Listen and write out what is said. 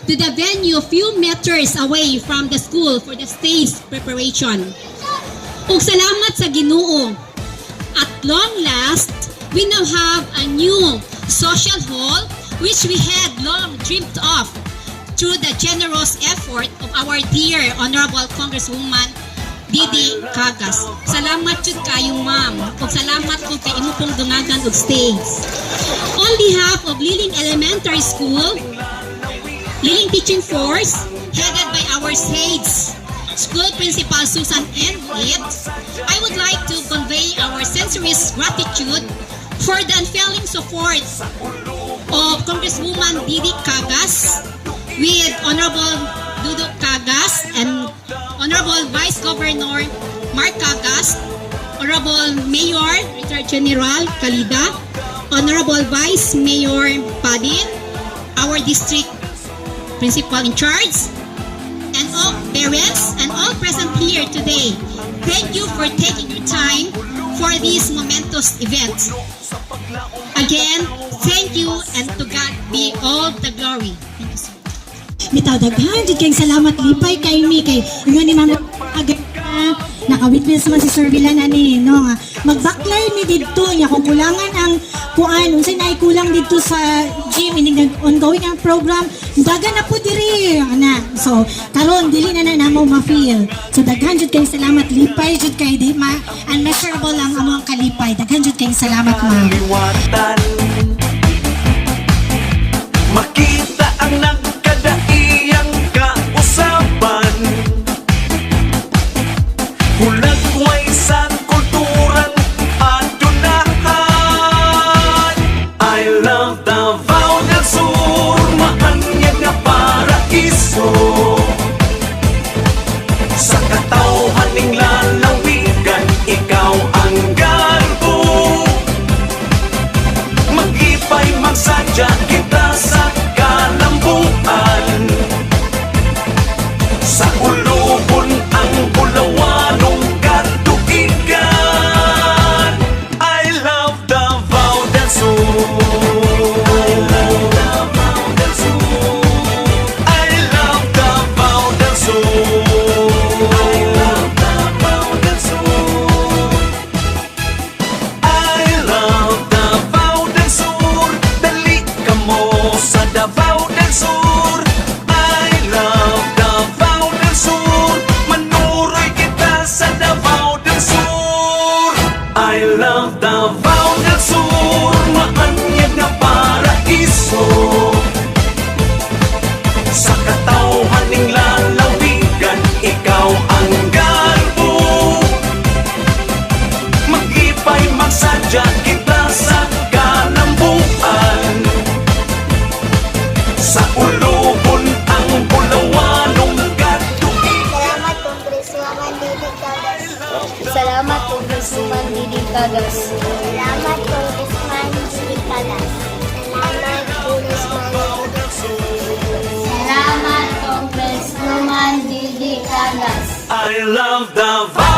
to the venue few meters away from the school for the stage preparation. Ug salamat sa Ginoo. At long last, we now have a new social hall which we had long dreamed of through the generous effort of our dear Honorable Congresswoman Didi Cagas. Salamat jud kayo, ma'am. Ug salamat po kay imo pong dungagan og stage. On behalf of Liling Elementary School, Liling Teaching Force, headed by our SAGE, School Principal Susan N. Witt, I would like to convey our sincerest gratitude for the unfailing support of Congresswoman Didi Cagas with Honorable Dudo Cagas and Honorable Vice Governor Mark Cagas, Honorable Mayor Richard General Calida, Honorable Vice Mayor Padin, our district principal in charge, and all parents and all present here today. Thank you for taking your time for this momentous event. Again, thank you, and to God be all the glory. Thank you so much. Bitaw, daghan jud kayong salamat. Lipay kay mi kay ingon ni Ma'am agay naka-witness man si Sir Villan ani, no, nga magbaklay mi didto nya kung kulangan ang kuan, unsay naay kulang didto sa gym inig nag ongoing ang program, dagan na po diri ana. So karon dili na na namo ma-feel. So daghan jud kayong salamat. Lipay jud kay di ma unmeasurable ang among kalipay. Daghan jud kayong salamat, ma'am. Kaliwatan. Makita ang nagkadaiyang kausaban. Hulagway sa kulturang adunahan. I love Davao del Sur, maanyag nga paraiso. Sa katawhan ning lalawigan, ikaw ang garbo. Maglipay magsadya kita sa kalambuan. Sa ulubon ang bulawanong katuigan. I love Davao del Sur. I love Davao del Sur. I love Davao del Sur. I love Davao del Sur. I love Davao del Sur. Dali kamo sa Davao del Sur. I love Davao del Sur. Manuroy kita sa Davao del Sur. I love Davao del Sur. Maanyag nga paraiso. Sa katawhan ning lalawigan, ikaw ang garbo. Maglipay magsadya kita sa kalambuan. Sa ulubon ang bulawanong katuigan. Salamat, Congresswoman Didi Cagas. Salamat, Congresswoman Didi Cagas. Salamat, Congressman Didi Cagas. Salamat, Congressman Didi. Salamat, Congresswoman Didi Cagas. I love Davao.